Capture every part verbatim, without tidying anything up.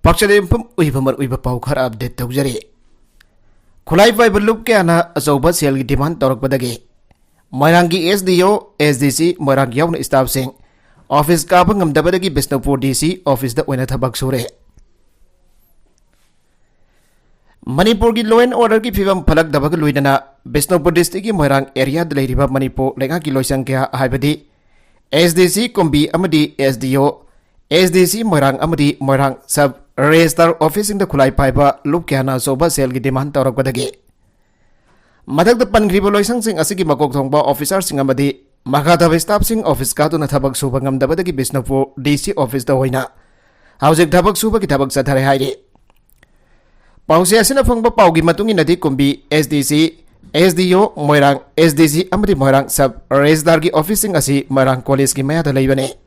ꯄꯥꯛꯆꯗ ꯌꯨꯝꯐꯝ ꯑꯣꯏꯕ ꯃꯔꯨꯑꯣꯏꯕ ꯄꯥꯎ ꯈꯔ ꯑꯞꯗꯦꯠ ꯇꯧꯖꯔꯤ꯫ ꯈꯨꯠꯂꯥꯏ ꯄꯥꯏꯕ ꯂꯨꯞ ꯀꯌꯥꯅ ꯑꯆꯧꯕ ꯁꯦꯜꯒꯤ ꯗꯤꯃꯥꯟ ꯇꯧꯔꯛꯄꯗꯒꯤ ꯃꯣꯏꯔꯥꯡꯒꯤ ꯑꯦꯁ ꯗꯤ ꯑꯣ, ꯑꯦꯁ ꯗꯤ ꯁꯤ ꯃꯣꯏꯔꯥꯡ ꯌꯥꯎꯅ ꯁ꯭ꯇꯥꯐꯁꯤꯡ ꯑꯣꯐꯤꯁ ꯀꯥꯕ ꯉꯝꯗꯕꯗꯒꯤ ꯕꯤꯁꯅꯨꯄꯨꯔ ꯗꯤ ꯁꯤ ꯑꯣꯐꯤꯁꯇ ꯑꯣꯏꯅ ꯊꯕꯛ ꯁꯨꯔꯦ꯫ ꯃꯅꯤꯄꯨꯔꯒꯤ law and orderꯒꯤ ꯐꯤꯕꯝ ꯐꯠꯂꯛꯇꯕꯒ ꯂꯣꯏꯅꯅ ꯕꯤꯁꯅꯨꯄꯨꯔ ꯗꯤꯁꯇ꯭ꯔꯤꯛꯀꯤ ꯃꯣꯏꯔꯥꯡ ꯑꯦꯔꯤꯌꯥꯗ ꯂꯩꯔꯤꯕ ꯃꯅꯤꯄꯨꯔ ꯂꯩꯉꯥꯛꯀꯤ ꯂꯣꯏꯁꯪ ꯀꯌꯥ, ꯍꯥꯏꯕꯗꯤ ꯑꯦꯁ ꯗꯤ ꯁꯤ ꯀꯨꯝꯕꯤ ꯑꯃꯗꯤ ꯑꯦꯁ ꯗꯤ ꯑꯣ, ꯑꯦꯁ ꯗꯤ ꯁꯤ ꯃꯣꯏꯔꯥꯡ ꯑꯃꯗꯤ ꯃꯣꯏꯔꯥꯡ ꯁꯕ ꯔꯦꯖꯤꯁꯇꯥꯔ ꯑꯣꯐꯤꯁꯁꯤꯡꯗ ꯈꯨꯠꯂꯥꯏ ꯄꯥꯏꯕ ꯂꯨꯞ ꯀꯌꯥꯅ ꯑꯆꯧꯕ ꯁꯦꯜꯒꯤ ꯗꯤꯃꯥꯟ ꯇꯧꯔꯛꯄꯗꯒꯤ ꯃꯊꯛꯇ ꯄꯟꯈ꯭ꯔꯤꯕ ꯂꯣꯏꯁꯪꯁꯤꯡ ꯑꯁꯤꯒꯤ ꯃꯀꯣꯛ ꯊꯣꯡꯕ ꯑꯣꯐꯤꯁꯥꯔꯁꯤꯡ ꯑꯃꯗꯤ ꯃꯈꯥ ꯊꯥꯕ ꯁ꯭ꯇꯥꯐꯁꯤꯡ ꯑꯣꯐꯤꯁ ꯀꯥꯗꯨꯅ ꯊꯕꯛ ꯁꯨꯕ ꯉꯝꯗꯕꯗꯒꯤ ꯕꯤꯁꯅꯨꯄꯨꯔ ꯗꯤ ꯁꯤ ꯑꯣꯐꯤꯁꯇ ꯑꯣꯏꯅ ꯍꯧꯖꯤꯛ ꯊꯕꯛ ꯁꯨꯕꯒꯤ ꯊꯕꯛ ꯆꯠꯊꯔꯦ ꯍꯥꯏꯔꯤ꯫ ꯄꯥꯎꯆꯦ ꯑꯁꯤꯅ ꯐꯪꯕ ꯄꯥꯎꯒꯤ ꯃꯇꯨꯡ ꯏꯟꯅꯗꯤ ꯀꯨꯝꯕꯤ ꯑꯦꯁ ꯗꯤ ꯁꯤ, ꯑꯦꯁ ꯗꯤ ꯑꯣ, ꯃꯣꯏꯔꯥꯡ ꯑꯦꯁ ꯗꯤ ꯁꯤ ꯑꯃꯗꯤ ꯃꯣꯏꯔꯥꯡ ꯁꯕ ꯔꯦꯖꯤꯁꯇꯥꯔꯒꯤ ꯑꯣꯐꯤꯁꯁꯤꯡ ꯑꯁꯤ ꯃꯣꯏꯔꯥꯡ ꯀꯣꯂꯦꯖꯀꯤ ꯃꯌꯥꯗ ꯂꯩꯕꯅꯤ꯫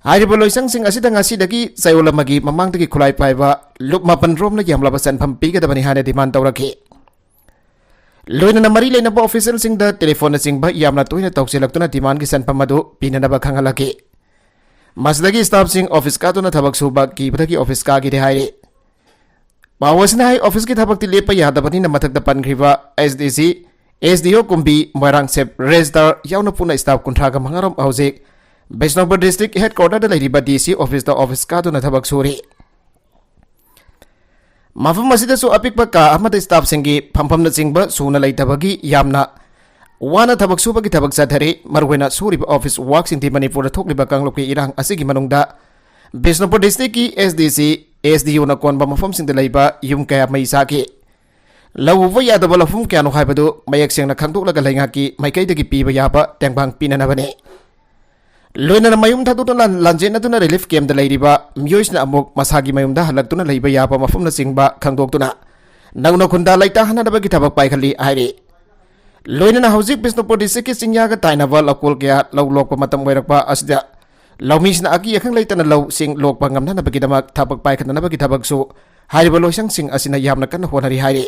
ꯍꯥꯏꯔꯤꯕ ꯂꯣꯏꯁꯪꯁꯤꯡ ꯑꯁꯤꯗ ꯉꯁꯤꯗꯒꯤ ꯆꯌꯣꯜ ꯑꯃꯒꯤ ꯃꯃꯥꯡꯗꯒꯤ ꯈꯨꯠꯂꯥꯏ ꯄꯥꯏꯕ ꯂꯨꯞ ꯃꯥꯄꯟ ꯔꯣꯝꯅ ꯌꯥꯝꯂꯕ ꯁꯦꯟꯐꯝ ꯄꯤꯒꯗꯕꯅꯤ ꯍꯥꯏꯅ ꯗꯤꯃꯥꯟ ꯇꯧꯔꯛꯈꯤ꯫ ꯂꯣꯏꯅꯅ ꯃꯔꯤ ꯂꯩꯅꯕ ꯑꯣꯐꯤꯁꯤꯌꯦꯜꯁꯤꯡꯗ ꯇꯦꯂꯤꯐꯣꯟꯅꯆꯤꯡꯕ ꯌꯥꯝꯅ ꯇꯣꯏꯅ ꯇꯧꯁꯤꯜꯂꯛꯇꯨꯅ ꯗꯤꯃꯥꯟꯒꯤ ꯁꯦꯟꯐꯝ ꯑꯗꯨ ꯄꯤꯅꯅꯕ ꯈꯪꯍꯜꯂꯛꯈꯤ꯫ ꯃꯁꯤꯗꯒꯤ ꯁ꯭ꯇꯥꯐꯁꯤꯡ ꯑꯣꯐꯤꯁ ꯀꯥꯗꯨꯅ ꯊꯕꯛ ꯁꯨꯕ ꯀꯤꯕꯗꯒꯤ ꯑꯣꯐꯤꯁ ꯀꯥꯈꯤꯗꯦ ꯍꯥꯏꯔꯤ꯫ ꯄꯥꯎ ꯑꯁꯤꯅ ꯍꯥꯏ, ꯑꯣꯐꯤꯁꯀꯤ ꯊꯕꯛꯇꯤ ꯂꯦꯞꯄ ꯌꯥꯗꯕꯅꯤꯅ ꯃꯊꯛꯇ ꯄꯟꯈ꯭ꯔꯤꯕ ꯑꯦꯁ ꯗꯤ ꯁꯤ, ꯑꯦꯁ ꯗꯤ ꯑꯣ ꯀꯨꯝꯕꯤ, ꯃꯣꯏꯔꯥꯡ ꯁꯕ ꯔꯦꯖꯤꯁꯇꯥꯔ ꯌꯥꯎꯅ ꯄꯨꯟꯅ ꯁ꯭ꯇꯥꯐ ꯀꯨꯟꯊ꯭ꯔꯥꯒ ꯃꯉꯥ ꯔꯣꯝ ꯍꯧꯖꯤꯛ ꯕꯤꯁꯅꯨꯄꯨꯔ ꯗꯤꯁꯇ꯭ꯔꯤꯛ ꯍꯦꯗꯀ꯭ꯋꯥꯇꯔꯗ ꯂꯩꯔꯤꯕ ꯗꯤ ꯁꯤ ꯑꯣꯐꯤꯁꯇ ꯑꯣꯐꯤꯁ ꯀꯥꯗꯨꯅ ꯊꯕꯛ ꯁꯨꯔꯤ꯫ ꯃꯐꯝ ꯑꯁꯤꯗꯁꯨ ꯑꯄꯤꯛꯄ ꯀꯥ ꯑꯃꯗ ꯁ꯭ꯇꯥꯐꯁꯤꯡꯒꯤ ꯐꯝꯐꯝꯅꯆꯤꯡꯕ ꯁꯨꯅ ꯂꯩꯇꯕꯒꯤ ꯌꯥꯝꯅ ꯋꯥꯅ ꯊꯕꯛ ꯁꯨꯕꯒꯤ ꯊꯕꯛ ꯆꯠꯊꯔꯤ꯫ ꯃꯔꯨꯑꯣꯏꯅ ꯁꯨꯔꯤꯕ ꯑꯣꯐꯤꯁ ꯋꯥꯔꯛꯁꯤꯡꯗꯤ ꯃꯅꯤꯄꯨꯔꯗ ꯊꯣꯛꯂꯤꯕ ꯀꯥꯡꯂꯨꯞꯀꯤ ꯏꯔꯥꯡ ꯑꯁꯤꯒꯤ ꯃꯅꯨꯡꯗ ꯕꯤꯁꯅꯨꯄꯨꯔ ꯗꯤꯁꯇ꯭ꯔꯤꯛꯀꯤ ꯑꯦꯁ ꯗꯤ ꯁꯤ, ꯑꯦꯁ ꯗꯤ ꯑꯣꯅ ꯀꯣꯟꯕ ꯃꯐꯝꯁꯤꯡꯗ ꯂꯩꯕ ꯌꯨꯝ ꯀꯌꯥ ꯃꯩ ꯆꯥꯈꯤ꯫ ꯂꯧ ꯎꯕ ꯌꯥꯗꯕ ꯂꯧꯐꯝ ꯀꯌꯥꯅꯣ ꯍꯥꯏꯕꯗꯨ ꯃꯌꯦꯛ ꯁꯦꯡꯅ ꯈꯪꯗꯣꯛꯂꯒ ꯂꯩꯉꯥꯛꯀꯤ ꯃꯥꯏꯀꯩꯗꯒꯤ ꯄꯤꯕ ꯌꯥꯕ ꯇꯦꯡꯕꯥꯡ ꯄꯤꯅꯅꯕꯅꯤ꯫ ꯂꯣꯏꯅꯅ ꯃꯌꯨꯝ ꯊꯥꯗꯣꯛꯇꯨꯅ ꯂꯥꯟ-, ꯂꯥꯟꯖꯦꯟꯅꯗꯨꯅ ꯔꯤꯂꯤꯐ ꯀꯦꯝꯞꯇ ꯂꯩꯔꯤꯕ ꯃꯤꯑꯣꯏꯁꯤꯡꯅ ꯑꯃꯨꯛ ꯃꯁꯥꯒꯤ ꯃꯌꯨꯝꯗ ꯍꯜꯂꯛꯇꯨꯅ ꯂꯩꯕ ꯌꯥꯕ ꯃꯐꯝꯅꯆꯤꯡꯕ ꯈꯪꯗꯣꯛꯇꯨꯅ ꯅꯧꯅ ꯈꯨꯟꯗꯥ ꯂꯩꯇꯥꯍꯟꯅꯅꯕꯒꯤ ꯊꯕꯛ ꯄꯥꯏꯈꯠꯂꯤ ꯍꯥꯏꯔꯤ꯫ ꯂꯣꯏꯅꯅ ꯍꯧꯖꯤꯛ ꯕꯤꯁꯅꯨꯄꯨꯔ ꯗꯤꯁꯇ꯭ꯔꯤꯛꯀꯤ ꯆꯤꯡꯌꯥꯒ ꯇꯥꯏꯅꯕ ꯂꯧꯀꯣꯜ ꯀꯌꯥ ꯂꯧ ꯂꯣꯛꯄ ꯃꯇꯝ ꯑꯣꯏꯔꯛꯄ ꯑꯁꯤꯗ ꯂꯧꯃꯤꯁꯤꯡꯅ ꯑꯀꯤ ꯑꯈꯪ ꯂꯩꯇꯅ ꯂꯧꯁꯤꯡ ꯂꯣꯛꯄ ꯉꯝꯅꯅꯕꯒꯤꯗꯃꯛ ꯊꯕꯛ ꯄꯥꯏꯈꯠꯅꯅꯕꯒꯤ ꯊꯕꯛꯁꯨ ꯍꯥꯏꯔꯤꯕ ꯂꯣꯏꯁꯪꯁꯤꯡ ꯑꯁꯤꯅ ꯌꯥꯝꯅ ꯀꯟꯅ ꯍꯣꯠꯅꯔꯤ ꯍꯥꯏꯔꯤ꯫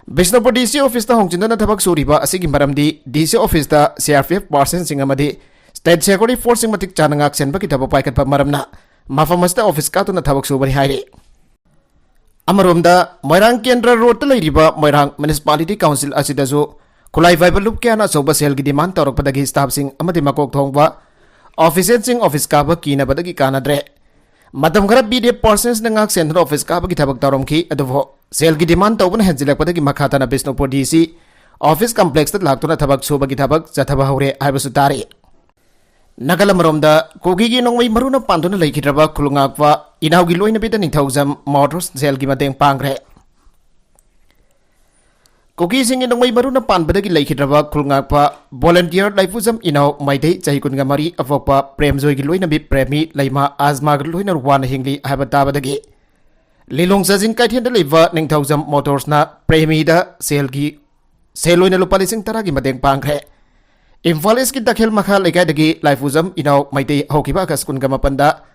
ꯕꯤꯁꯅꯨꯄꯨꯔ ꯗꯤ ꯁꯤ ꯑꯣꯐꯤꯁꯇ ꯍꯣꯡꯖꯤꯟꯗꯨꯅ ꯊꯕꯛ ꯁꯨꯔꯤꯕ ꯑꯁꯤꯒꯤ ꯃꯔꯝꯗꯤ ꯗꯤ ꯁꯤ ꯑꯣꯐꯤꯁꯇ ꯁꯤ ꯑꯥꯔ ꯄꯤ ꯑꯦꯐ ꯄꯥꯔꯁꯟꯁꯤꯡ ꯑꯃꯗꯤ ꯁ꯭ꯇꯦꯠ ꯁꯦꯀ꯭ꯌꯨꯔꯤꯇꯤ ꯐꯣꯔꯁꯁꯤꯡ ꯃꯇꯤꯛ ꯆꯥꯅ ꯉꯥꯛꯁꯦꯟꯕꯒꯤ ꯊꯕꯛ ꯄꯥꯏꯈꯠꯄ ꯃꯔꯝꯅ ꯃꯐꯝ ꯑꯁꯤꯗ ꯑꯣꯐꯤꯁ ꯀꯥꯗꯨꯅ ꯊꯕꯛ ꯁꯨꯕꯅꯤ ꯍꯥꯏꯔꯤ꯫ ꯑꯃꯔꯣꯝꯗ, ꯃꯣꯏꯔꯥꯡ ꯀꯦꯟꯗ꯭ꯔ ꯔꯣꯗꯇ ꯂꯩꯔꯤꯕ ꯃꯣꯏꯔꯥꯡ ꯃ꯭ꯌꯨꯅꯤꯁꯤꯄꯥꯂꯤꯇꯤ ꯀꯥꯎꯟꯁꯤꯜ ꯑꯁꯤꯗꯁꯨ ꯈꯨꯠꯂꯥꯏ ꯄꯥꯏꯕ ꯂꯨꯞ ꯀꯌꯥꯅ ꯑꯆꯧꯕ ꯁꯦꯜꯒꯤ ꯗꯤꯃꯥꯟ ꯇꯧꯔꯛꯄꯗꯒꯤ ꯁ꯭ꯇꯥꯐꯁꯤꯡ ꯑꯃꯗꯤ ꯃꯀꯣꯛ ꯊꯣꯡꯕ ꯑꯣꯐꯤꯁꯤꯌꯦꯜꯁꯤꯡ ꯑꯣꯐꯤꯁ ꯀꯥꯕ ꯀꯤꯅꯕꯗꯒꯤ ꯀꯥꯟꯅꯗ꯭ꯔꯦ꯫ ꯃꯇꯝ ꯈꯔ ꯄꯤ ꯗꯤ ꯑꯦꯐ ꯄꯥꯔꯁꯟꯁꯅ ꯉꯥꯛ ꯁꯦꯟꯗꯨꯅ ꯑꯣꯐꯤꯁ ꯀꯥꯕꯒꯤ ꯊꯕꯛ ꯇꯧꯔꯝꯈꯤ, ꯑꯗꯨꯕꯨ ꯁꯦꯜꯒꯤ ꯗꯤꯃꯥꯟ ꯇꯧꯕꯅ ꯍꯦꯟꯖꯤꯜꯂꯛꯄꯗꯒꯤ ꯃꯈꯥ ꯇꯥꯅ ꯕꯤꯁꯅꯨꯄꯨꯔ ꯗꯤ ꯁꯤ ꯑꯣꯐꯤꯁ ꯀꯝꯄ꯭ꯂꯦꯛꯁꯇ ꯂꯥꯛꯇꯨꯅ ꯊꯕꯛ ꯁꯨꯕꯒꯤ ꯊꯕꯛ ꯆꯠꯊꯕ ꯍꯧꯔꯦ ꯍꯥꯏꯕꯁꯨ ꯇꯥꯔꯤ꯫ ꯅꯥꯀꯜ ꯑꯃꯔꯣꯝꯗ, ꯀꯨꯀꯤꯒꯤ ꯅꯣꯡꯃꯩ ꯃꯔꯨꯅ ꯄꯥꯟꯗꯨꯅ ꯂꯩꯈꯤꯗ꯭ꯔꯕ ꯈꯨꯜ ꯉꯥꯛꯄ ꯏꯅꯥꯎꯒꯤ ꯂꯣꯏꯅꯕꯤꯗ ꯅꯤꯡꯊꯧꯖꯝ ꯃꯣꯇꯣꯔꯁ ꯁꯦꯜꯒꯤ ꯃꯇꯦꯡ ꯄꯥꯡꯈ꯭ꯔꯦ꯫ ꯀꯨꯀꯤꯁꯤꯡꯒꯤ ꯅꯣꯡꯃꯩ ꯃꯔꯨꯅ ꯄꯥꯟꯕꯗꯒꯤ ꯂꯩꯈꯤꯗ꯭ꯔꯕ ꯈꯨꯜ ꯉꯥꯛꯄ ꯚꯣꯂꯟꯇꯤꯌꯔ ꯂꯩꯐꯨꯖꯝ ꯏꯅꯥꯎ ꯃꯩꯇꯩ, ꯆꯍꯤ ꯀꯨꯟꯒ ꯃꯔꯤ, ꯑꯄꯣꯛꯄ ꯄ꯭ꯔꯦꯝꯖꯣꯏꯒꯤ ꯂꯣꯏꯅꯕꯤ ꯄ꯭ꯔꯦꯃꯤ ꯂꯩꯃꯥ ꯑꯖꯃꯥꯒ ꯂꯣꯏꯅ ꯋꯥꯅ ꯍꯤꯡꯂꯤ ꯍꯥꯏꯕ ꯇꯥꯕꯗꯒꯤ ꯂꯤꯂꯣꯡ ꯆꯥꯖꯤꯡ ꯀꯩꯊꯦꯜꯗ ꯂꯩꯕ ꯅꯤꯡꯊꯧꯖꯝ ꯃꯣꯇꯣꯔꯁꯅ ꯄ꯭ꯔꯦꯃꯤꯗ ꯁꯦꯜꯒꯤ, ꯁꯦꯜ ꯑꯣꯏꯅ ꯂꯨꯄꯥ ꯂꯤꯁꯤꯡ ꯇꯔꯥꯒꯤ ꯃꯇꯦꯡ ꯄꯥꯡꯈ꯭ꯔꯦ꯫ ꯏꯝꯐꯥꯜ ꯏꯁꯀꯤ ꯇꯈꯦꯜ ꯃꯈꯥ ꯂꯩꯀꯥꯏꯗꯒꯤ ꯂꯥꯏꯐꯨꯖꯝ ꯏꯅꯥꯎ ꯃꯩꯇꯩ ꯍꯧꯈꯤꯕ ꯑꯥꯒꯁ ꯀꯨꯟꯒ ꯃꯥꯄꯟꯗ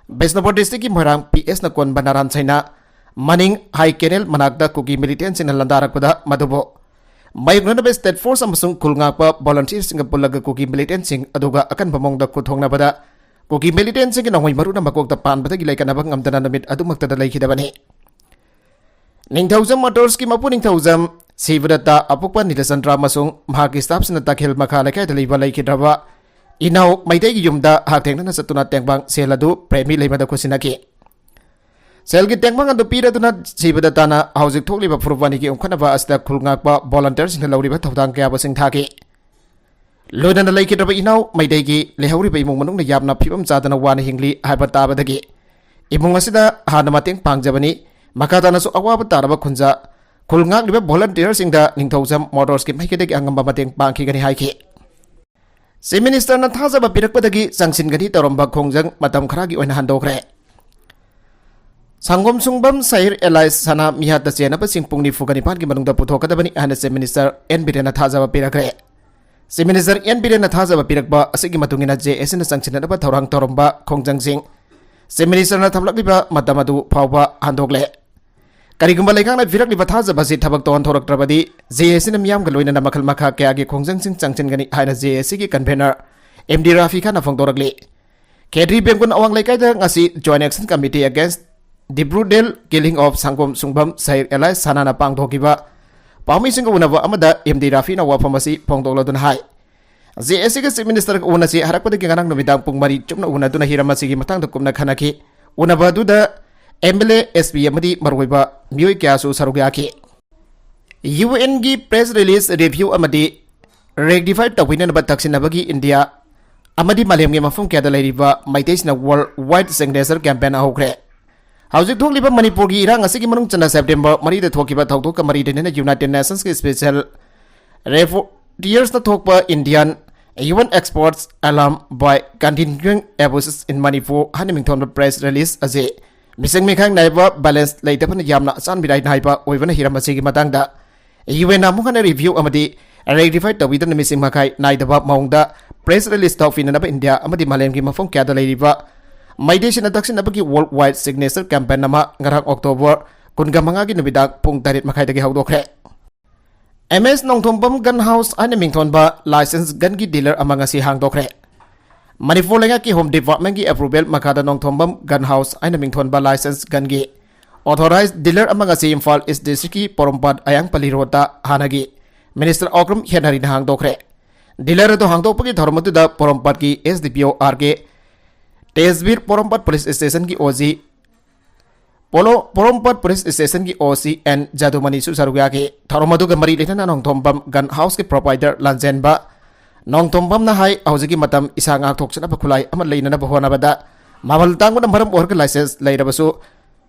ꯕꯤꯁꯅꯨꯄꯨꯔ ꯗꯤꯁꯇ꯭ꯔꯤꯛꯀꯤ ꯃꯣꯏꯔꯥꯡ ꯄꯤ ꯑꯦꯁꯅ ꯀꯣꯟꯕ ꯅꯥꯔꯥꯟ ꯁꯩꯅꯥ ꯃꯅꯤꯡ ꯍꯥꯏ ꯀꯦꯅꯦꯜ ꯃꯅꯥꯛꯇ ꯀꯨꯀꯤ ꯃꯤꯂꯤꯇꯦꯟꯁꯤꯡꯅ ꯂꯥꯟꯗꯥꯔꯛꯄꯗ ꯃꯗꯨꯕꯨ ꯃꯥꯌꯣꯛꯅꯅꯕ ꯁ꯭ꯇꯦꯠ ꯐꯣꯔꯁ ꯑꯃꯁꯨꯡ ꯈꯨꯜ ꯉꯥꯛꯄ ꯚꯣꯂꯟꯇꯤꯌꯔꯁꯤꯡꯒ ꯄꯨꯜꯂꯒ ꯀꯨꯀꯤ ꯃꯤꯂꯤꯇꯦꯟꯁꯤꯡ ꯑꯗꯨꯒ ꯑꯀꯟꯕ ꯃꯑꯣꯡꯗ ꯈꯨꯠꯊꯣꯡꯅꯕꯗ ꯀꯨꯀꯤ ꯃꯤꯂꯤꯇꯦꯟꯁꯤꯡꯒꯤ ꯅꯣꯡꯃꯩ ꯃꯔꯨꯅ ꯃꯀꯣꯛꯇ ꯄꯥꯟꯕꯗꯒꯤ ꯂꯩꯀꯠꯅꯕ ꯉꯝꯗꯅ ꯅꯨꯃꯤꯠ ꯑꯗꯨꯃꯛꯇꯗ ꯂꯩꯈꯤꯗꯕꯅꯤ꯫ ꯅꯤꯡꯊꯧꯖꯝ ꯃꯣꯇꯣꯔꯁꯀꯤ ꯃꯄꯨ ꯅꯤꯡꯊꯧꯖꯝ ꯁꯤꯕꯗꯠꯇ ꯑꯄꯣꯛꯄ ꯅꯤꯂꯆꯟꯗ꯭ꯔ ꯑꯃꯁꯨꯡ ꯃꯍꯥꯛꯀꯤ ꯁ꯭ꯇꯥꯐꯁꯤꯡꯅ ꯇꯈꯦꯜ ꯃꯈꯥ ꯂꯩꯀꯥꯏꯗ ꯂꯩꯕ ꯂꯩꯈꯤꯗ꯭ꯔꯕ ꯏꯅꯥꯎ ꯃꯩꯇꯩꯒꯤ ꯌꯨꯝꯗ ꯍꯛꯊꯦꯡꯅꯅ ꯆꯠꯇꯨꯅ ꯇꯦꯡꯕꯥꯡ ꯁꯦꯜ ꯑꯗꯨ ꯄ꯭ꯔꯦꯃꯤ ꯂꯩꯃꯗ ꯈꯨꯠꯁꯤꯟꯅꯈꯤ꯫ ꯁꯦꯜꯒꯤ ꯇꯦꯡꯕꯥꯡ ꯑꯗꯨ ꯄꯤꯔꯗꯨꯅ ꯁꯤꯕꯗꯠꯇꯅ ꯍꯧꯖꯤꯛ ꯊꯣꯛꯂꯤꯕ ꯐꯨꯔꯨꯞ ꯑꯅꯤꯒꯤ ꯎꯪꯈꯠꯅꯕ ꯑꯁꯤꯗ ꯈꯨꯜ ꯉꯥꯛꯄ ꯚꯣꯂꯟꯇꯤꯌꯔꯁꯤꯡꯅ ꯂꯧꯔꯤꯕ ꯊꯧꯗꯥꯡ ꯀꯌꯥꯕꯨ ꯁꯤꯡꯊꯥꯈꯤ꯫ ꯂꯣꯏꯅꯅ ꯂꯩꯈꯤꯗ꯭ꯔꯕ ꯏꯅꯥꯎ ꯃꯩꯇꯩꯒꯤ ꯂꯩꯍꯧꯔꯤꯕ ꯏꯃꯨꯡ ꯃꯅꯨꯡꯅ ꯌꯥꯝꯅ ꯐꯤꯕꯝ ꯆꯥꯗꯅ ꯋꯥꯅ ꯍꯤꯡꯂꯤ ꯍꯥꯏꯕ ꯇꯥꯕꯗꯒꯤ ꯏꯃꯨꯡ ꯑꯁꯤꯗ ꯍꯥꯟꯅ ꯃꯇꯦꯡ ꯄꯥꯡꯖꯕꯅꯤ꯫ ꯃꯈꯥ ꯇꯥꯅꯁꯨ ꯑꯋꯥꯕ ꯇꯥꯔꯕ ꯈꯨꯟꯖꯥ, ꯈꯨꯜ ꯉꯥꯛꯂꯤꯕ ꯚꯣꯂꯟꯇꯤꯌꯔꯁꯤꯡꯗ ꯅꯤꯡꯊꯧꯖꯝ ꯃꯣꯇꯣꯔꯁꯀꯤ ꯃꯥꯏꯀꯩꯗꯒꯤ ꯑꯉꯝꯕ ꯃꯇꯦꯡ ꯄꯥꯡꯈꯤꯒꯅꯤ ꯍꯥꯏꯈꯤ꯫ ꯆꯤꯐ ꯃꯤꯅꯤꯁꯇꯔꯅ ꯊꯥꯖꯕ ꯄꯤꯔꯛꯄꯗꯒꯤ ꯆꯪꯁꯤꯟꯒꯅꯤ ꯇꯧꯔꯝꯕ ꯈꯣꯡꯖꯪ ꯃꯇꯝ ꯈꯔꯒꯤ ꯑꯣꯏꯅ ꯍꯟꯗꯣꯛꯈ꯭ꯔꯦ꯫ ꯁꯪꯒꯣꯝ ꯁꯨꯡꯕꯝ ꯁꯍꯤꯔ ꯑꯦꯂꯥꯏꯁ ꯁꯅꯥ ꯃꯤꯍꯥꯠꯇ ꯆꯦꯟꯅꯕꯁꯤꯡ ꯄꯨꯡ ꯅꯤꯐꯨꯒ ꯅꯤꯄꯥꯟꯒꯤ ꯃꯅꯨꯡꯗ ꯄꯨꯊꯣꯛꯀꯗꯕꯅꯤ ꯍꯥꯏꯅ ꯆꯤꯐ ꯃꯤꯅꯤꯁꯇꯔ ꯑꯦꯟ ꯕꯤꯔꯦꯟꯅ ꯊꯥꯖꯕ ꯄꯤꯔꯛꯈ꯭ꯔꯦ꯫ ꯆꯤꯐ ꯃꯤꯅꯤꯁꯇꯔ ꯑꯦꯟ ꯕꯤꯔꯦꯟꯅ ꯊꯥꯖꯕ ꯄꯤꯔꯛꯄ ꯑꯁꯤꯒꯤ ꯃꯇꯨꯡ ꯏꯟꯅ ꯖꯦ ꯑꯦ ꯁꯤꯅ ꯆꯪꯁꯤꯟꯅꯅꯕ ꯊꯧꯔꯥꯡ ꯇꯧꯔꯝꯕ ꯈꯣꯡꯖꯪꯁꯤꯡ ꯆꯤꯐ ꯃꯤꯅꯤꯁꯇꯔꯅ ꯊꯝꯂꯛꯂꯤꯕ ꯃꯇꯝ ꯑꯗꯨ ꯐꯥꯎꯕ ꯍꯟꯗꯣꯛꯂꯦ꯫ ꯀꯔꯤꯒꯨꯝꯕ ꯂꯩꯉꯥꯛꯅ ꯄꯤꯔꯛꯂꯤꯕ ꯊꯥꯖꯕ ꯑꯁꯤ ꯊꯕꯛ ꯇꯧꯍꯟꯊꯣꯔꯛꯇ꯭ꯔꯕꯗꯤ, ꯖꯦ ꯑꯦ ꯁꯤꯅ ꯃꯤꯌꯥꯝꯒ ꯂꯣꯏꯅꯅ ꯃꯈꯜ ꯃꯈꯥ ꯀꯌꯥꯒꯤ ꯈꯣꯡꯖꯪꯁꯤꯡ ꯆꯪꯁꯤꯟꯒꯅꯤ ꯍꯥꯏꯅ ꯖꯦ ꯑꯦ ꯁꯤꯒꯤ ꯀꯟꯚꯦꯅꯔ ꯑꯦꯝ ꯗꯤ ꯔꯥꯐꯤ ꯈꯥꯟꯅ ꯐꯣꯡꯗꯣꯔꯛꯂꯤ꯫ ꯈꯦꯇ꯭ꯔꯤ ꯕꯦꯡꯒꯨꯜ ꯑꯋꯥꯡ ꯂꯩꯀꯥꯏꯗ ꯉꯁꯤ Joint Action Committee Against the Brutal Killing of ꯁꯪꯒꯣꯝ ꯁꯨꯡꯐꯝ ꯁꯍꯤꯔ ꯑꯦꯂꯥꯏꯁ ꯁꯅꯥꯅ ꯄꯥꯡꯊꯣꯛꯈꯤꯕ ꯄꯥꯎꯃꯤꯁꯤꯡꯒ ꯎꯅꯕ ꯑꯃꯗ ꯑꯦꯝ ꯗꯤ ꯔꯥꯐꯤꯅ ꯋꯥꯐꯝ ꯑꯁꯤ ꯐꯣꯡꯗꯣꯛꯂꯗꯨꯅ ꯍꯥꯏ, ꯖꯦ ꯑꯦ ꯁꯤꯒ Chief Ministerꯒ ꯎꯅꯁꯤ ꯍꯥꯏꯔꯛꯄꯗꯒꯤ ꯉꯔꯥꯡ ꯅꯨꯃꯤꯗꯥꯡ ꯄꯨꯡ ꯃꯔꯤ ꯆꯨꯞꯅ ꯎꯅꯗꯨꯅ ꯍꯤꯔꯝ ꯑꯁꯤꯒꯤ ꯃꯇꯥꯡꯗ ꯀꯨꯞꯅ ꯈꯟꯅꯈꯤ꯫ ꯎꯅꯕ ꯑꯗꯨꯗ M L A, S P ꯑꯃꯗꯤ ꯃꯔꯨꯑꯣꯏꯕ ꯃꯤꯑꯣꯏ ꯀꯌꯥꯁꯨ ꯁꯔꯨꯛ ꯌꯥꯈꯤ꯫ ꯌꯨ ꯑꯦꯟꯒꯤ press release review ꯑꯃꯗꯤ rectify ꯇꯧꯕꯤꯅꯅꯕ ꯇꯛꯁꯤꯟꯅꯕꯒꯤ ꯏꯟꯗꯤꯌꯥ ꯑꯃꯗꯤ ꯃꯥꯂꯦꯝꯒꯤ ꯃꯐꯝ ꯀꯌꯥꯗ ꯂꯩꯔꯤꯕ ꯃꯩꯇꯩꯁꯤꯡꯅ world wide signature campaign ꯍꯧꯈ꯭ꯔꯦ꯫ ꯍꯧꯖꯤꯛ ꯊꯣꯛꯂꯤꯕ ꯃꯅꯤꯄꯨꯔꯒꯤ ꯏꯔꯥꯡ ꯑꯁꯤꯒꯤ ꯃꯅꯨꯡ ꯆꯟꯅ September ꯃꯔꯤꯗ ꯊꯣꯛꯈꯤꯕ ꯊꯧꯗꯣꯛꯀ ꯃꯔꯤ ꯂꯩꯅꯅ United Nationsꯀꯤ special rapporteursꯅ ꯊꯣꯛꯄ Indian U N experts alarm by continuing abuses in Manipur ꯍꯥꯏꯅ ꯃꯤꯡꯊꯣꯟꯕ press release ꯑꯁꯤ ꯃꯤꯆꯪ ꯃꯤꯈꯥꯏ ꯅꯥꯏꯕ, violence ꯂꯩꯇꯕꯅ ꯌꯥꯝꯅ ꯑꯆꯥꯟ ꯃꯤꯔꯥꯏ ꯅꯥꯏꯕ ꯑꯣꯏꯕꯅ ꯍꯤꯔꯝ ꯑꯁꯤꯒꯤ ꯃꯇꯥꯡꯗ ꯌꯨ ꯑꯦꯟꯅ ꯑꯃꯨꯛ ꯍꯟꯅ review ꯑꯃꯗꯤ rectify ꯇꯧꯕꯤꯗꯅ ꯃꯤꯆꯪ ꯃꯤꯈꯥꯏ ꯅꯥꯏꯗꯕ ꯃꯑꯣꯡꯗ press release ꯇꯧꯕꯤꯅꯅꯕ ꯏꯟꯗꯤꯌꯥ ꯑꯃꯗꯤ ꯃꯥꯂꯦꯝꯒꯤ ꯃꯐꯝ ꯀꯌꯥꯗ ꯂꯩꯔꯤꯕ ꯃꯩꯇꯩꯁꯤꯡꯅ ꯇꯛꯁꯤꯟꯅꯕꯒꯤ world wide signature campaign ꯑꯃ ꯉꯔꯥꯡ October ꯀꯨꯟꯒ ꯃꯉꯥꯒꯤ ꯅꯨꯃꯤꯗꯥꯡ ꯄꯨꯡ ꯇꯔꯦꯠ ꯃꯈꯥꯏꯗꯒꯤ ꯍꯧꯗꯣꯛꯈ꯭ꯔꯦ꯫ ꯑꯦꯝ ꯑꯦꯁ ꯅꯣꯡꯊꯣꯝꯕꯝ gun house ꯍꯥꯏꯅ ꯃꯤꯡꯊꯣꯟꯕ license gunꯒꯤ dealer ꯑꯃ ꯉꯁꯤ ꯍꯥꯡꯗꯣꯛꯈ꯭ꯔꯦ꯫ ꯃꯅꯤꯄꯨꯔ ꯂꯩꯉꯥꯛꯀꯤ Home Departmentꯀꯤ approval ꯃꯈꯥꯗ ꯅꯣꯡꯊꯣꯝꯕꯝ gun house ꯍꯥꯏꯅ ꯃꯤꯡꯊꯣꯟꯕ license gunꯒꯤ authorized dealer ꯑꯃ ꯉꯁꯤ ꯏꯝꯐꯥꯜ East Districtꯀꯤ ꯄꯣꯔꯣꯝꯄꯥꯠ ꯑꯌꯥꯡꯄꯜꯂꯤ ꯔꯣꯗꯇ ꯍꯥꯟꯅꯒꯤ Minister ꯑꯣꯀ꯭ꯔꯝ ꯍꯦꯟꯅꯔꯤꯅ ꯍꯥꯡꯗꯣꯛꯈ꯭ꯔꯦ꯫ Dealer ꯑꯗꯨ ꯍꯥꯡꯗꯣꯛꯄꯒꯤ ꯊꯧꯔꯝ ꯑꯗꯨꯗ ꯄꯣꯔꯣꯝꯄꯥꯠꯀꯤ S D P O R K ꯇꯦꯖꯕꯤꯔ, ꯄꯣꯔꯣꯝꯄꯥꯠ Police Stationꯒꯤ O C ꯄꯣꯂꯣ, ꯄꯣꯔꯣꯝꯄꯥꯠ Police Stationꯒꯤ O C N ꯖꯥꯗꯨꯃꯅꯤꯁꯨ ꯁꯔꯨꯛ ꯌꯥꯈꯤ꯫ ꯊꯧꯔꯝ ꯑꯗꯨꯒ ꯃꯔꯤ ꯂꯩꯅꯅ ꯅꯣꯡꯊꯣꯝꯕꯝ gun houseꯀꯤ proprietor ꯂꯥꯟꯖꯦꯟꯕ ꯅꯣꯡꯊꯣꯝꯕꯝꯅ ꯍꯥꯏ, ꯍꯧꯖꯤꯛꯀꯤ ꯃꯇꯝ ꯏꯁꯥ ꯉꯥꯛꯊꯣꯛꯆꯅꯕ ꯈꯨꯠꯂꯥꯏ ꯑꯃ ꯂꯩꯅꯅꯕ ꯍꯣꯠꯅꯕꯗ ꯃꯃꯜ ꯇꯥꯡꯕꯅ ꯃꯔꯝ ꯑꯣꯏꯔꯒ license ꯂꯩꯔꯕꯁꯨ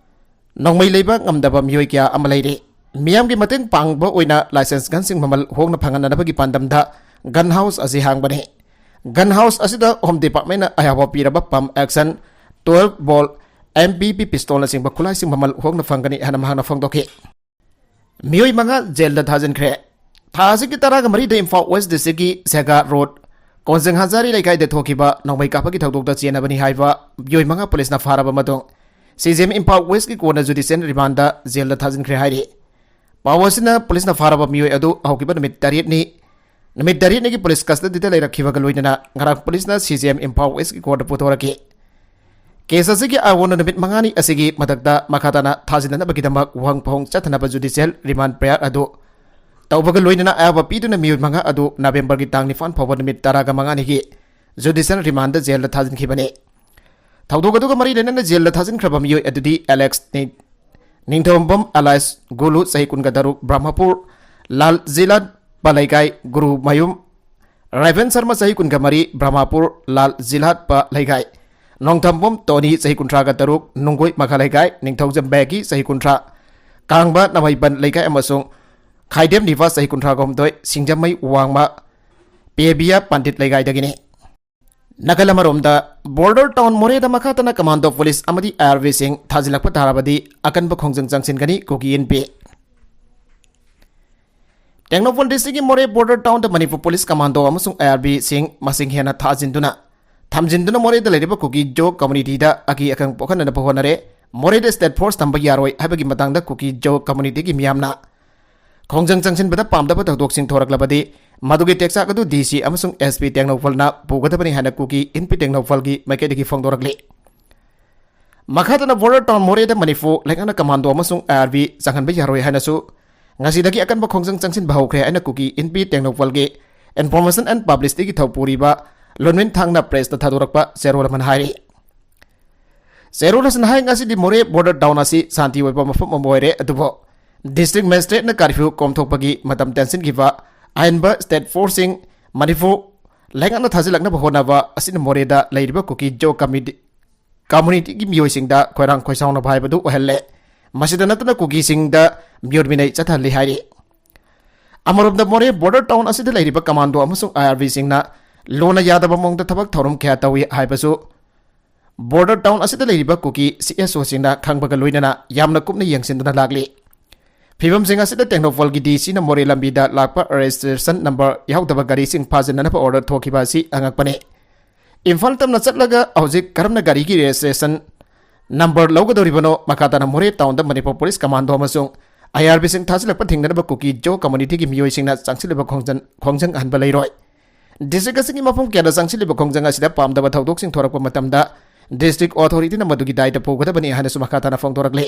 ꯅꯣꯡꯃꯩ ꯂꯩꯕ ꯉꯝꯗꯕ ꯃꯤꯑꯣꯏ ꯀꯌꯥ ꯑꯃ ꯂꯩꯔꯤ꯫ ꯃꯤꯌꯥꯝꯒꯤ ꯃꯇꯦꯡ ꯄꯥꯡꯕ ꯑꯣꯏꯅ license gunꯁꯤꯡ ꯃꯃꯜ ꯍꯣꯡꯅ ꯐꯪꯍꯟꯅꯕꯒꯤ ꯄꯥꯟꯗꯝꯗ gun house ꯑꯁꯤ ꯍꯥꯡꯕꯅꯤ꯫ Gun house ꯑꯁꯤꯗ Home Departmentꯅ ꯑꯌꯥꯕ ꯄꯤꯔꯕ pump action, twelve bore, M P P pistolꯅꯆꯤꯡꯕ ꯈꯨꯠꯂꯥꯏꯁꯤꯡ ꯃꯃꯜ ꯍꯣꯡꯅ ꯐꯪꯒꯅꯤ ꯍꯥꯏꯅ ꯃꯍꯥꯛꯅ ꯐꯣꯡꯗꯣꯛꯈꯤ꯫ ꯃꯤꯑꯣꯏ ꯃꯉꯥ ꯖꯦꯜꯗ ꯊꯥꯖꯤꯟꯈ꯭ꯔꯦ꯫ ꯊꯥ ꯑꯁꯤꯒꯤ ꯇꯔꯥꯒ ꯃꯔꯤꯗ ꯏꯝꯐꯥꯜ West Districtꯀꯤ ꯁꯦꯒꯥ ꯔꯣꯗ ꯀꯣꯟꯖꯪ ꯍꯖꯥꯔꯤ ꯂꯩꯀꯥꯏꯗ ꯊꯣꯛꯈꯤꯕ ꯅꯣꯡꯃꯩ ꯀꯥꯞꯄꯒꯤ ꯊꯧꯗꯣꯛꯇ ꯆꯦꯟꯅꯕꯅꯤ ꯍꯥꯏꯕ ꯃꯤꯑꯣꯏ ꯃꯉꯥ ꯄꯨꯂꯤꯁꯅ ꯐꯥꯔꯕ ꯃꯇꯨꯡ, ꯁꯤ ꯖꯤ ꯑꯦꯝ ꯏꯝꯐꯥꯜ Westꯀꯤ ꯀꯣꯟꯅ judicial rimandꯗ ꯖꯦꯜꯗ ꯊꯥꯖꯤꯟꯈ꯭ꯔꯦ ꯍꯥꯏꯔꯤ꯫ ꯄꯥꯎ ꯑꯁꯤꯅ ꯄꯨꯂꯤꯁꯅ ꯐꯥꯔꯕ ꯃꯤꯑꯣꯏ ꯑꯗꯨ ꯍꯧꯈꯤꯕ ꯅꯨꯃꯤꯠ ꯇꯔꯦꯠꯅꯤ ꯅꯨꯃꯤꯠ ꯇꯔꯦꯠꯅꯤꯒꯤ ꯄꯨꯂꯤꯁ ꯀꯁꯇꯗꯤꯗ ꯂꯩꯔꯛꯈꯤꯕꯒ ꯂꯣꯏꯅꯅ ꯉꯔꯥꯡ ꯄꯨꯂꯤꯁꯅ ꯁꯤ ꯖꯤ ꯑꯦꯝ ꯏꯝꯐꯥꯜ ꯋꯦꯁꯀꯤ ꯀꯣꯔꯠꯇ ꯄꯨꯊꯣꯔꯛꯈꯤ꯫ ꯀꯦꯁ ꯑꯁꯤꯒꯤ ꯑꯥꯏꯟꯅ ꯅꯨꯃꯤꯠ ꯃꯉꯥꯅꯤ ꯑꯁꯤꯒꯤ ꯃꯊꯛꯇ ꯃꯈꯥ ꯇꯥꯅ ꯊꯥꯖꯤꯟꯅꯅꯕꯒꯤꯗꯃꯛ ꯋꯥꯍꯪ ꯐꯥꯎꯍꯪ ꯆꯠꯊꯅꯕ ꯖꯨꯗꯤꯁꯤꯌꯦꯜ ꯔꯤꯃꯥꯟ ꯄ꯭ꯔꯦꯌꯔ ꯑꯗꯨ ꯇꯧꯕꯒ ꯂꯣꯏꯅꯅ ꯑꯌꯥꯕ ꯄꯤꯗꯨꯅ ꯃꯤꯑꯣꯏ ꯃꯉꯥ ꯑꯗꯨ ꯅꯕꯦꯝꯕꯔꯒꯤ ꯇꯥꯡ ꯅꯤꯄꯥꯟ ꯐꯥꯎꯕ ꯅꯨꯃꯤꯠ ꯇꯔꯥꯒ ꯃꯉꯥꯅꯤꯒꯤ ꯖꯨꯗꯤꯁꯤꯌꯦꯜ ꯔꯤꯃꯥꯟꯗ ꯖꯦꯜꯗ ꯊꯥꯖꯤꯟꯈꯤꯕꯅꯤ꯫ ꯊꯧꯗꯣꯛ ꯑꯗꯨꯒ ꯃꯔꯤ ꯂꯩꯅꯅ ꯖꯦꯜꯗ ꯊꯥꯖꯤꯟꯈ꯭ꯔꯕ ꯃꯤꯑꯣꯏ ꯑꯗꯨꯗꯤ ꯑꯦꯂꯦꯛꯁ ꯅꯤ-, ꯅꯤꯡꯊꯧꯕꯝ ꯑꯂꯥꯏꯁ ꯒꯨꯂꯨ, ꯆꯍꯤ ꯀꯨꯟꯒ ꯇꯔꯨꯛ, ꯕ꯭ꯔꯍꯃꯄꯨꯔ, ꯂꯥꯜ ꯖꯤꯂꯥꯠꯄ ꯂꯩꯀꯥꯏ, ꯒꯨꯔꯨꯃꯌꯨꯝ ꯔꯥꯏꯕꯦꯟ ꯁꯔꯃ, ꯆꯍꯤ ꯀꯨꯟꯒ ꯃꯔꯤ, ꯕ꯭ꯔꯍꯃꯄꯨꯔ, ꯂꯥꯜ ꯖꯤꯂꯥꯠꯄ ꯂꯩꯀꯥꯏ, ꯅꯣꯡꯊꯝꯕꯝ ꯇꯣꯅꯤ, ꯆꯍꯤ ꯀꯨꯟꯊ꯭ꯔꯥꯒ ꯇꯔꯨꯛ, ꯅꯨꯡꯒꯣꯏ ꯃꯈꯥ ꯂꯩꯀꯥꯏ, ꯅꯤꯡꯊꯧꯖꯝ ꯕꯦꯒꯤ, ꯆꯍꯤ ꯀꯨꯟꯊ꯭ꯔꯥ, ꯀꯥꯡꯕ ꯅꯃꯩꯕꯟ ꯂꯩꯀꯥꯏ ꯑꯃꯁꯨꯡ ꯈꯥꯏꯗꯦꯝ ꯅꯤꯕꯥꯁ, ꯆꯍꯤ ꯀꯨꯟꯊ꯭ꯔꯥꯒ ꯍꯨꯝꯗꯣꯏ, ꯁꯤꯡꯖꯃꯩ ꯋꯥꯡꯃ ꯄꯦꯕꯤꯌꯥ ꯄꯟꯗꯤꯠ ꯂꯩꯀꯥꯏꯗꯒꯤꯅꯤ꯫ ꯅꯥꯀꯜ ꯑꯃꯔꯣꯝꯗ, ꯕꯣꯔꯗꯔ ꯇꯥꯎꯟ ꯃꯣꯔꯦꯗ ꯃꯈꯥ ꯇꯥꯅ ꯀꯃꯥꯟꯗꯣ ꯄꯨꯂꯤꯁ ꯑꯃꯗꯤ ꯑꯥꯏ ꯑꯥꯔ ꯕꯤꯁꯤꯡ ꯊꯥꯖꯤꯜꯂꯛꯄ ꯇꯥꯔꯕꯗꯤ ꯑꯀꯟꯕ ꯈꯣꯡꯖꯪ ꯆꯪꯁꯤꯟꯒꯅꯤ ꯀꯨꯀꯤ ꯏꯟꯄꯤ꯫ ꯇꯦꯡꯅꯧꯄꯜ ꯗꯤꯁꯇ꯭ꯔꯤꯛꯀꯤ ꯃꯣꯔꯦ ꯕꯣꯔꯗꯔ ꯇꯥꯎꯟꯗ ꯃꯅꯤꯄꯨꯔ ꯄꯨꯂꯤꯁ ꯀꯃꯥꯟꯗꯣ ꯑꯃꯁꯨꯡ ꯑꯥꯏ ꯑꯥꯔ ꯕꯤꯁꯤꯡ ꯃꯁꯤꯡ ꯍꯦꯟꯅ ꯊꯥꯖꯤꯟꯗꯨꯅ, ꯊꯝꯖꯤꯟꯗꯨꯅ ꯃꯣꯔꯦꯗ ꯂꯩꯔꯤꯕ ꯀꯨꯀꯤ ꯖꯣ ꯀꯝꯃꯨꯅꯤꯇꯤꯗ ꯑꯀꯤ ꯑꯈꯪ ꯄꯣꯛꯍꯟꯅꯅꯕ ꯍꯣꯠꯅꯔꯦ꯫ ꯃꯣꯔꯦꯗ ꯁ꯭ꯇꯦꯠ ꯐꯣꯔꯁ ꯊꯝꯕ ꯌꯥꯔꯣꯏ ꯍꯥꯏꯕꯒꯤ ꯃꯇꯥꯡꯗ ꯀꯨꯀꯤ ꯖꯣ ꯀꯝꯃꯨꯅꯤꯇꯤꯒꯤ ꯃꯤꯌꯥꯝꯅ ꯈꯣꯡꯖꯪ ꯆꯪꯁꯤꯟꯕꯗ ꯄꯥꯝꯗꯕ ꯊꯧꯗꯣꯛꯁꯤꯡ ꯊꯣꯔꯛꯂꯕꯗꯤ ꯃꯗꯨꯒꯤ ꯇꯦꯛꯆꯥꯛ ꯑꯗꯨ ꯗꯤ ꯁꯤ ꯑꯃꯁꯨꯡ ꯑꯦꯁ ꯄꯤ ꯇꯦꯡꯅꯧꯄꯜꯅ ꯄꯨꯒꯗꯕꯅꯤ ꯍꯥꯏꯅ ꯀꯨꯀꯤ ꯏꯟꯄꯤ ꯇꯦꯡꯅꯧꯄꯜꯒꯤ ꯃꯥꯏꯀꯩꯗꯒꯤ ꯐꯣꯡꯗꯣꯔꯛꯂꯤ꯫ ꯃꯈꯥ ꯇꯥꯅ ꯕꯣꯔꯗꯔ ꯇꯥꯎꯟ ꯃꯣꯔꯦꯗ ꯃꯅꯤꯄꯨꯔ ꯂꯩꯉꯥꯛꯅ ꯀꯃꯥꯟꯗꯣ ꯑꯃꯁꯨꯡ ꯑꯥꯏ ꯑꯥꯔ ꯕꯤ ꯆꯪꯍꯟꯕ ꯌꯥꯔꯣꯏ ꯍꯥꯏꯅꯁꯨ ꯉꯁꯤꯗꯒꯤ ꯑꯀꯟꯕ ꯈꯣꯡꯖꯪ ꯆꯪꯁꯤꯟꯕ ꯍꯧꯈ꯭ꯔꯦ ꯍꯥꯏꯅ ꯀꯨꯀꯤ ꯏꯟꯄꯤ ꯇꯦꯡꯅꯧꯄꯜꯒꯤ ꯏꯟꯐꯣꯔꯃꯦꯁꯟ ꯑꯦꯟ ꯄꯕ꯭ꯂꯤꯁꯤꯇꯤꯒꯤ ꯊꯧꯄꯨꯔꯤꯕ ꯂꯣꯟꯃꯤꯟ ꯊꯥꯡꯅ ꯄ꯭ꯔꯦꯁꯇ ꯊꯥꯗꯣꯔꯛꯄ ꯆꯦꯔꯣꯜ ꯑꯃꯅ ꯍꯥꯏꯔꯤ꯫ ꯆꯦꯔꯣꯜ ꯑꯁꯤꯅ ꯍꯥꯏ, ꯉꯁꯤꯗꯤ ꯃꯣꯔꯦ ꯕꯣꯔꯗꯔ ꯇꯥꯎꯟ ꯑꯁꯤ ꯁꯥꯟꯇꯤ ꯑꯣꯏꯕ ꯃꯐꯝ ꯑꯃ ꯑꯣꯏꯔꯦ, ꯑꯗꯨꯕꯨ ꯗꯤꯁꯇ꯭ꯔꯤꯛ ꯃꯦꯖꯤꯁꯇ꯭ꯔꯦꯠꯅ ꯀꯥꯔꯐ꯭ꯌꯨ ꯀꯣꯝꯊꯣꯛꯄꯒꯤ ꯃꯇꯝ ꯇꯦꯟꯁꯤꯟꯈꯤꯕ ꯑꯍꯦꯟꯕ ꯁ꯭ꯇꯦꯠ ꯐꯣꯔꯁꯁꯤꯡ ꯃꯅꯤꯄꯨꯔ ꯂꯩꯉꯥꯛꯅ ꯊꯥꯖꯤꯜꯂꯛꯅꯕ ꯍꯣꯠꯅꯕ ꯑꯁꯤꯅ ꯃꯣꯔꯦꯗ ꯂꯩꯔꯤꯕ ꯀꯨꯀꯤ ꯖꯣ ꯀꯝꯃꯤꯇꯤ-, ꯀꯝꯃꯨꯅꯤꯇꯤꯒꯤ ꯃꯤꯑꯣꯏꯁꯤꯡꯗ ꯈꯣꯏꯔꯥꯡ ꯈꯣꯏꯁꯥꯎꯅꯕ ꯍꯥꯏꯕꯗꯨ ꯑꯣꯏꯍꯜꯂꯦ꯫ ꯃꯁꯤꯗ ꯅꯠꯇꯅ ꯀꯨꯀꯤꯁꯤꯡꯗ ꯃꯤꯑꯣꯠ ꯃꯤꯅꯩ ꯆꯠꯊꯍꯜꯂꯤ ꯍꯥꯏꯔꯤ꯫ ꯑꯃꯔꯣꯝꯗ ꯃꯣꯔꯦ ꯕꯣꯔꯗꯔ ꯇꯥꯎꯟ ꯑꯁꯤꯗ ꯂꯩꯔꯤꯕ ꯀꯃꯥꯟꯗꯣ ꯑꯃꯁꯨꯡ ꯑꯥꯏ ꯑꯥꯔ ꯕꯤꯁꯤꯡꯅ ꯂꯣꯟꯅ ꯌꯥꯗꯕ ꯃꯑꯣꯡꯗ ꯊꯕꯛ ꯊꯧꯔꯝ ꯀꯌꯥ ꯇꯧꯏ ꯍꯥꯏꯕꯁꯨ ꯕꯣꯔꯗꯔ ꯇꯥꯎꯟ ꯑꯁꯤꯗ ꯂꯩꯔꯤꯕ ꯀꯨꯀꯤ ꯁꯤ ꯑꯦꯁ ꯑꯣꯁꯤꯡꯅ ꯈꯪꯕꯒ ꯂꯣꯏꯅꯅ ꯌꯥꯝꯅ ꯀꯨꯞꯅ ꯌꯦꯡꯁꯤꯟꯗꯨꯅ ꯂꯥꯛꯂꯤ꯫ ꯐꯤꯕꯝꯁꯤꯡ ꯑꯁꯤꯗ ꯇꯦꯡꯅꯧꯄꯜꯒꯤ ꯗꯤ ꯁꯤꯅ ꯃꯣꯔꯦ ꯂꯝꯕꯤꯗ ꯂꯥꯛꯄ ꯔꯦꯖꯤꯁꯇ꯭ꯔꯦꯁꯟ ꯅꯝꯕꯔ ꯌꯥꯎꯗꯕ ꯒꯥꯔꯤꯁꯤꯡ ꯐꯥꯖꯤꯟꯅꯅꯕ ꯑꯣꯔꯗꯔ ꯊꯣꯛꯈꯤꯕ ꯑꯁꯤ ꯑꯉꯛꯄꯅꯤ꯫ ꯏꯝꯐꯥꯜ ꯇꯝꯅ ꯆꯠꯂꯒ ꯍꯧꯖꯤꯛ ꯀꯔꯝꯅ ꯒꯥꯔꯤꯒꯤ ꯔꯦꯖꯤꯁꯇ꯭ꯔꯦꯁꯟ ꯅꯝꯕꯔ ꯂꯧꯒꯗꯧꯔꯤꯕꯅꯣ? ꯃꯈꯥ ꯇꯥꯅ ꯃꯣꯔꯦ ꯇꯥꯎꯟꯗ ꯃꯅꯤꯄꯨꯔ ꯄꯨꯂꯤꯁ ꯀꯃꯥꯟꯗꯣ ꯑꯃꯁꯨꯡ ꯑꯥꯏ ꯑꯥꯔ ꯕꯤꯁꯤꯡ ꯊꯥꯖꯤꯜꯂꯛꯄ ꯊꯤꯡꯅꯅꯕ ꯀꯨꯀꯤ ꯖꯣ ꯀꯝꯃ꯭ꯌꯨꯅꯤꯇꯤꯒꯤ ꯃꯤꯑꯣꯏꯁꯤꯡꯅ ꯆꯪꯁꯤꯜꯂꯤꯕ ꯈꯣꯡꯖꯪ, ꯈꯣꯡꯖꯪ ꯑꯍꯟꯕ ꯂꯩꯔꯣꯏ꯫ ꯗꯤꯁꯇ꯭ꯔꯤꯛ ꯑꯁꯤꯒꯤ ꯃꯐꯝ ꯀꯌꯥꯗ ꯆꯪꯁꯤꯜꯂꯤꯕ ꯈꯣꯡꯖꯪ ꯑꯁꯤꯗ ꯄꯥꯝꯗꯕ ꯊꯧꯗꯣꯛꯁꯤꯡ ꯊꯣꯔꯛꯄ ꯃꯇꯝꯗ ꯗꯤꯁꯇ꯭ꯔꯤꯛ ꯑꯣꯊꯣꯔꯤꯇꯤꯅ ꯃꯗꯨꯒꯤ ꯗꯥꯏꯇ ꯄꯨꯒꯗꯕꯅꯤ ꯍꯥꯏꯅꯁꯨ ꯃꯈꯥ ꯇꯥꯅ ꯐꯣꯡꯗꯣꯔꯛꯂꯤ꯫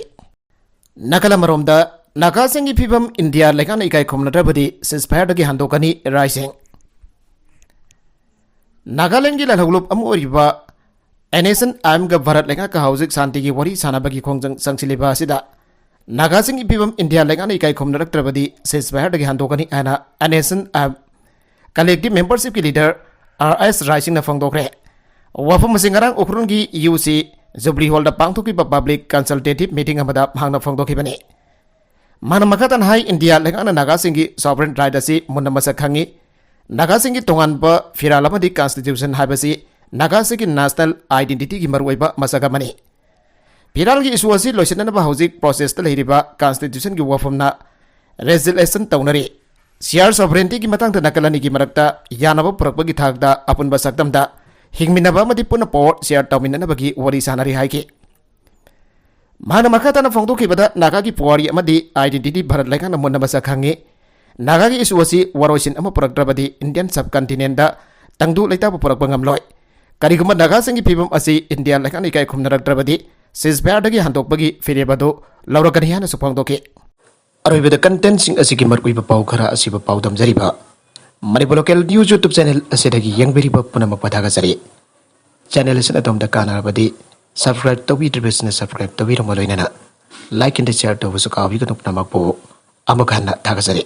ꯅꯥꯒꯥꯂꯦꯟ ꯑꯃꯔꯣꯝꯗ, ꯅꯥꯒꯥꯁꯤꯡꯒꯤ ꯐꯤꯕꯝ ꯏꯟꯗꯤꯌꯥ ꯂꯩꯉꯥꯛꯅ ꯏꯀꯥꯏ ꯈꯨꯝꯅꯗ꯭ꯔꯕꯗꯤ ceasefire ꯗꯒꯤ ꯍꯟꯗꯣꯛꯀꯅꯤ, ꯔꯥꯏ ꯁꯤꯡ꯫ ꯅꯥꯒꯥꯂꯦꯟꯒꯤ ꯂꯥꯜꯍꯧꯂꯨꯞ ꯑꯃ ꯑꯣꯏꯔꯤꯕ ꯑꯦꯟ ꯑꯦꯁ ꯑꯦꯟ ꯑꯥꯏ ꯑꯦꯝꯒ ꯚꯥꯔꯠ ꯂꯩꯉꯥꯛꯀ ꯍꯧꯖꯤꯛ ꯁꯥꯟꯇꯤꯒꯤ ꯋꯥꯔꯤ ꯁꯥꯟꯅꯕꯒꯤ ꯈꯣꯡꯖꯪ ꯆꯪꯁꯤꯜꯂꯤꯕ ꯑꯁꯤꯗ ꯅꯥꯒꯥꯁꯤꯡꯒꯤ ꯐꯤꯕꯝ ꯏꯟꯗꯤꯌꯥ ꯂꯩꯉꯥꯛꯅ ꯏꯀꯥꯏ ꯈꯨꯝꯅꯔꯛꯇ꯭ꯔꯕꯗꯤ ceasefire ꯗꯒꯤ ꯍꯟꯗꯣꯛꯀꯅꯤ ꯍꯥꯏꯅ N S N I M collective membership ꯀꯤ leader ꯑꯥꯔ ꯑꯦꯁ ꯔꯥꯏ ꯁꯤꯡꯅ ꯐꯣꯡꯗꯣꯛꯈ꯭ꯔꯦ꯫ ꯋꯥꯐꯝ ꯑꯁꯤ ꯉꯔꯥꯡ ꯎꯈ꯭ꯔꯨꯜꯒꯤ ꯌꯨ ꯁꯤ ꯖꯨꯕ꯭ꯂꯤ ꯍꯣꯜꯗ ꯄꯥꯡꯊꯣꯛꯈꯤꯕ public consultative meeting ꯑꯃꯗ ꯃꯍꯥꯛꯅ ꯐꯣꯡꯗꯣꯛꯈꯤꯕꯅꯤ꯫ ꯃꯥꯅ ꯃꯈꯥ ꯇꯥꯅ ꯍꯥꯏ, ꯏꯟꯗꯤꯌꯥ ꯂꯩꯉꯥꯛꯅ ꯅꯥꯒꯥꯁꯤꯡꯒꯤ sovereign right ꯑꯁꯤ ꯃꯨꯟꯅ ꯃꯁꯛ ꯈꯪꯏ꯫ ꯅꯥꯒꯥꯁꯤꯡꯒꯤ ꯇꯣꯉꯥꯟꯕ ꯐꯤꯔꯥꯜ ꯑꯃꯗꯤ constitution ꯍꯥꯏꯕꯁꯤ ꯅꯥꯒꯥꯁꯤꯡꯒꯤ national identity ꯒꯤ ꯃꯔꯨꯑꯣꯏꯕ ꯃꯁꯛ ꯑꯃꯅꯤ꯫ ꯐꯤꯔꯥꯜꯒꯤ issue ꯑꯁꯤ ꯂꯣꯏꯁꯤꯟꯅꯅꯕ ꯍꯧꯖꯤꯛ process ꯇ ꯂꯩꯔꯤꯕ constitution ꯒꯤ ꯋꯥꯐꯝꯅ resolution ꯇꯧꯅꯔꯤ꯫ Shared sovereignty ꯒꯤ ꯃꯇꯥꯡꯗ ꯅꯥꯀꯜ ꯑꯅꯤꯒꯤ ꯃꯔꯛꯇ ꯌꯥꯅꯕ ꯄꯨꯔꯛꯄꯒꯤ ꯊꯥꯛꯇ ꯑꯄꯨꯟꯕ ꯁꯛꯇꯝꯗ ꯍꯤꯡꯃꯤꯟꯅꯕ ꯑꯃꯗꯤ ꯄꯨꯟꯅ power share ꯇꯧꯃꯤꯟꯅꯅꯕꯒꯤ ꯋꯥꯔꯤ ꯁꯥꯅꯔꯤ ꯍꯥꯏꯈꯤ꯫ ꯃꯍꯥꯛꯅ ꯃꯈꯥ ꯇꯥꯅ ꯐꯣꯡꯗꯣꯛꯈꯤꯕꯗ, ꯅꯥꯒꯥꯒꯤ ꯄꯨꯋꯥꯔꯤ ꯑꯃꯗꯤ identity ꯚꯥꯔꯠ ꯂꯩꯉꯥꯛꯅ ꯃꯨꯟꯅ ꯃꯁꯛ ꯈꯪꯏ꯫ ꯅꯥꯒꯥꯒꯤ issue ꯑꯁꯤ ꯋꯥꯔꯣꯏꯁꯤꯟ ꯑꯃ ꯄꯨꯔꯛꯇ꯭ꯔꯕꯗꯤ Indian subcontinent ꯇꯪꯗꯨ ꯂꯩꯇꯥꯕ ꯄꯨꯔꯛꯄ ꯉꯝꯂꯣꯏ꯫ ꯀꯔꯤꯒꯨꯝꯕ ꯅꯥꯒꯥꯁꯤꯡꯒꯤ ꯐꯤꯕꯝ ꯑꯁꯤ ꯏꯟꯗꯤꯌꯥ ꯂꯩꯉꯥꯛꯅ ꯏꯀꯥꯏ ꯈꯨꯝꯅꯔꯛꯇ꯭ꯔꯕꯗꯤ ceasefire ꯗꯒꯤ ꯍꯟꯗꯣꯛꯄꯒꯤ ꯐꯤꯔꯦꯞ ꯑꯗꯨ ꯂꯧꯔꯛꯀꯅꯤ ꯍꯥꯏꯅꯁꯨ ꯐꯣꯡꯗꯣꯛꯈꯤ꯫ ꯑꯔꯣꯏꯕꯗ content ꯁꯤꯡ ꯑꯁꯤꯒꯤ ꯃꯔꯨꯑꯣꯏꯕ ꯄꯥꯎ ꯈꯔ ꯑꯁꯤꯕꯨ ꯄꯥꯎꯗꯝꯖꯔꯤꯕ Manipur Local News YouTube channel ꯑꯁꯤꯗꯒꯤ ꯌꯦꯡꯕꯤꯔꯤꯕ ꯄꯨꯝꯅꯃꯛꯄꯨ ꯊꯥꯒꯠꯆꯔꯤ꯫ Channel ꯑꯁꯤꯅ ꯑꯗꯣꯝꯗ ꯀꯥꯟꯅꯔꯕꯗꯤ subscribe ꯇꯧꯕꯤꯗ꯭ꯔꯤꯕꯁꯤꯡꯅ subscribe ꯇꯧꯕꯤꯔꯝꯕ ꯂꯣꯏꯅꯅ like and share ꯇꯧꯕꯁꯨ ꯀꯥꯎꯕꯤꯒꯅꯨ꯫ ꯄꯨꯝꯅꯃꯛꯄꯨ ꯑꯃꯨꯛ ꯍꯟꯅ ꯊꯥꯒꯠꯆꯔꯤ꯫